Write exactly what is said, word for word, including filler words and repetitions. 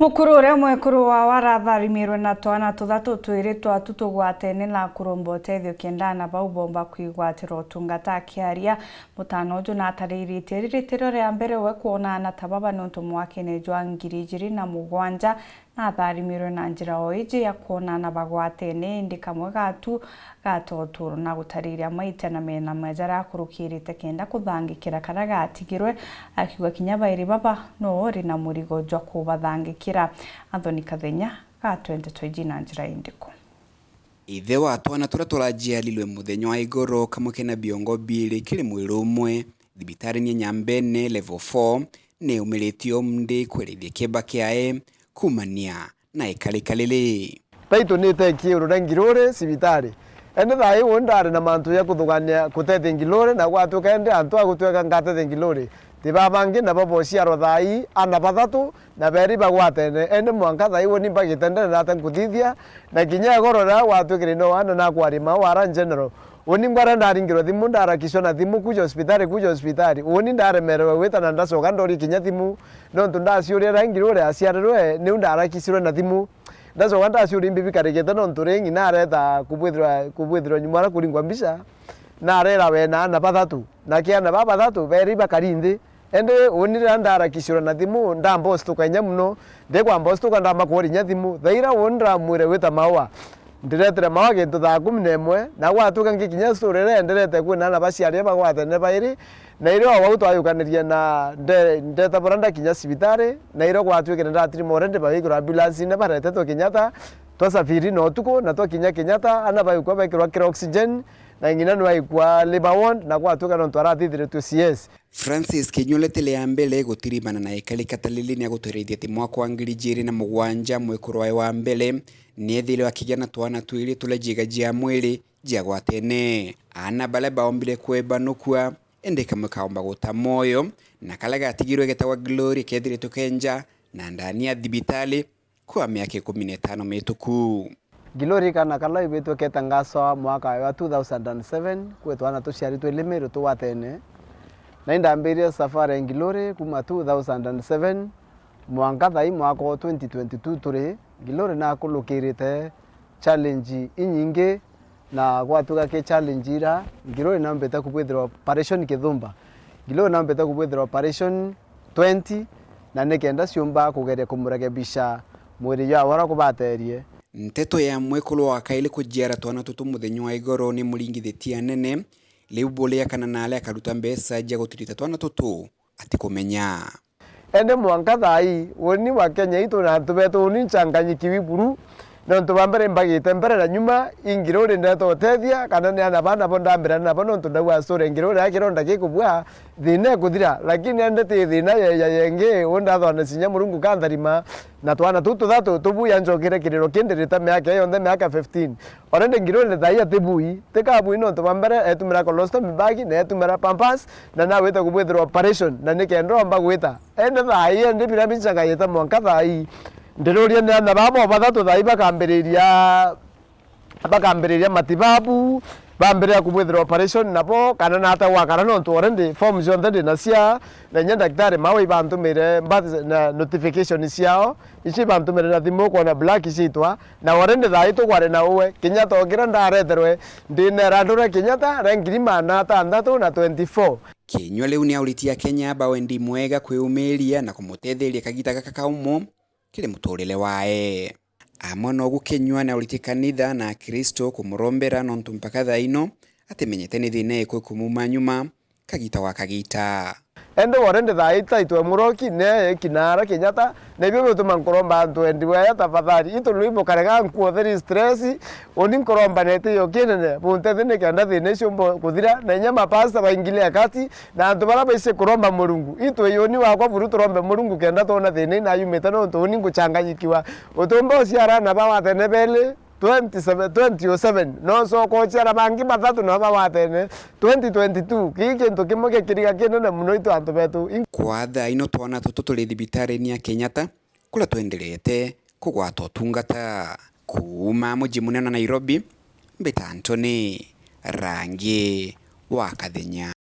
Mukuru uria mwekuru wao aratharimirwe na twana tuthatu twiri twatu tugwatene na kuromba utethio kenda ana bau bomba kwigwatira utungata. Akiaria mutana uju natariritie riritiro ria mbere we kwona ana ta baba niuntu mwakene jwa ngiri ijiri na mugwanja natharimirwe na njira o iji ya kwona ana bagwatene, indi kamwe gatu gata uturo na gutariria maita na mena majaria akurukirite kenda kuthangikira karia gatigirwe, akiuga kinya bairi baba no uri na murigo jwa kubathangikira. Anthony Kathenya gatwendetwe iji na njira indiku? Ithe wa twana turia turajiarirwe muthenya wa igoro kamwe kena biongo biiri kiri mwiri umwe thibitari ni Nyambene level four, ni umiritie umndi kwerithia kieba kiae kumania na ikarika riri. Title ni Tekiuru ria Ngiruri cibitari. Indi thaa ii uu ndari na mantu ja kuthugania kutethia Ngiruri, na gwatuika indi antu a gutweka ngatethia Ngiruri ti babangi, nabo bociarwa thaa ii ana bathatu, na beri bagwatene. Indi mwanka thaa ii uu ni mbagite ndene nate nkuthithia, na kinya igoro riria gwatuikire no ana nakwarima wara general. Uni ngwara ndaringirwe thimu, ndarakicwa na thimu, kuja hospitali, kuja hospitali. Uni ndaremerewe gwita na ndacoka ndori kinya thimu, nontu ndaciuria rangi ruria aciarirwe, niu ndarakicirwe na thimu. Ndacoka ndaciuria imbi bikarikite, nontu ringi nareta kubwithirwa, kubwithirwa nyuma ara kuringwa mbica, narera we na ana bathatu, na ki ana ba bathatu beri bakari nthi. Indi uni riria ndarakicirwe na thimu, ndambostuka inya muno. Ndikwambostuka, ndamba kuoria inya thimu. Thaira uni ndamwire gwita maua. Ndiretire maua gintu thaa kumi na imwe, na gwatuika ngikinya story iria enderete kwina ana baciari bagwatene bairi, na irio wau twayukanirie na nde-, ndeta bura ndakinya cibitari, na irio gwatuikire ndatirima already bagikirwa ambulance-ine baretetwe Kenyatta, twasafiri na utuku, na twakinya Kenyatta, ana baikwa bekirwa kira oxygen, na ng'ina nwaikwa labor ward, na gwatuika nontu arathithiritwe C S. Francis Kinyua ritile ya mbere gutirimana na ikarika ta riri ni agutwirithia ati mwaka wa ngiri ijiri na mugwanja mwekuru wae wa mbere ni ethirwe akigia na twana twiri turia jiega jia mwiri jiagwatene. Ana baria baombire kwebanukua, indi kamwe kaomba guta mwoyo, na karia gatigirwe getagwa Glory kethiritwe kenja na ndani ya thibitari kwa miaka ikumi na itano mituku. Glory kana kala ibitwe ketangaswa mwaka wa two thousand and seven, kwi twana tuciaritwe Limiru tugwatene. Na indambirie safari ya Glory kuma two thousand and seven mwanka thaa ii mwaka wa twenty twenty-two turi, Glory nakulukirite challenge inyingi, na gwatuika ki challenge ira, Glory nambite kubwithirwa operation kithumba. Glory nambite kubwithirwa operation twenty, na nikenda ciumba kugeria kumurekebisha mwiri jwa wara kubaterie. Nteto ya mwekuru wa kairi kujiara twana tutu muthenya wa igoro ni muringithitie anene, riu buria kana nari akaruta mbeca cia guturita twana tutu atikumenya. Indi mwanka thaa ii, uni wa Kenya itu na antu betu uni nchanganyikiwi buru, nontu ba mbere mbagite mbere na nyuma, i Ngiruri ndeta utethia, kana ni ana bana bo ndambira nabo, nontu ndauga story Ngiruri ya kironda gikubua, thina ikuthira, lakini indi ti thina ye-, ya yengi, uu ndathwanecinya Murungu kantharima, na twana tuu tuthatu tubuya njokire kiriro kindirita miaka yonthe, miaka fifteen. Already Ngiruri thaa ii atibui, tikabui nontu bwa mbere etumira colostomy bag na etumira pampers, na nawite kubwithirwa operation, na nikenda omba gwita. Indi thaa ii, indi biria binchanganyite mwanka thaa ii, ndiruria ni ana babo bathatu thaa ii bakambiriria, bakambiriria matibabu, bambiriria kubwithirwa operation nabo, kana nata gwakara, nontu already form cionthe ndina cia, na inya ndagitari mawe ibantumire birth na notification ciao, icio ibantumire na thimu kwona black ciitwa, na already thaa ii tukwari na uwe, kinya tokira ndareterwe, ndinera ndure Kenyatta ria ngiri magana atantatu na twenty-four. Kinyua riu ni auritie Akenya ba wendi mwega kwiumiria na kumutetheria kagita gaka kaumu kiri muturire wae. Amwe nogu Kinyua ni auritie kanitha na Akristo kumurombera nontu mpaka thaa ino atimenyete ni thina iku ikumuma nyuma kagita gwa kagita. Indi already thaa ii taitwe muroki, ne kinara Kenyatta, na ibio biutuma nkuromba antu endi wea tafadhali. Itu rwimbo karega nkua very stress, uni nkuromba nete yo kinene, buntethi nikenda thina icio mbo kuthira, na inya mapasta baingile akati, na antu baria baisi kuromba Murungu. Itu iyuni wakwa buru turombe Murungu kenda twona thina inayumite, nontu uni nguchanganyikiwa. Utumba uciara ana ba watene beli, twenty-seven, twenty oh seven, no ncoka uciara bangi bathatu nabo bagwatene twenty twenty-two. Kii kintu kimwe gikiriga kinene muno itu antu betu. In- Kwa thaa ino twana tutu turi thibitari-ini ya Kenyatta, kuria twenderete kugwata utungata. Kuuma muji munene wa Nairobi, mbita Anthony Rangi wa Kathenya.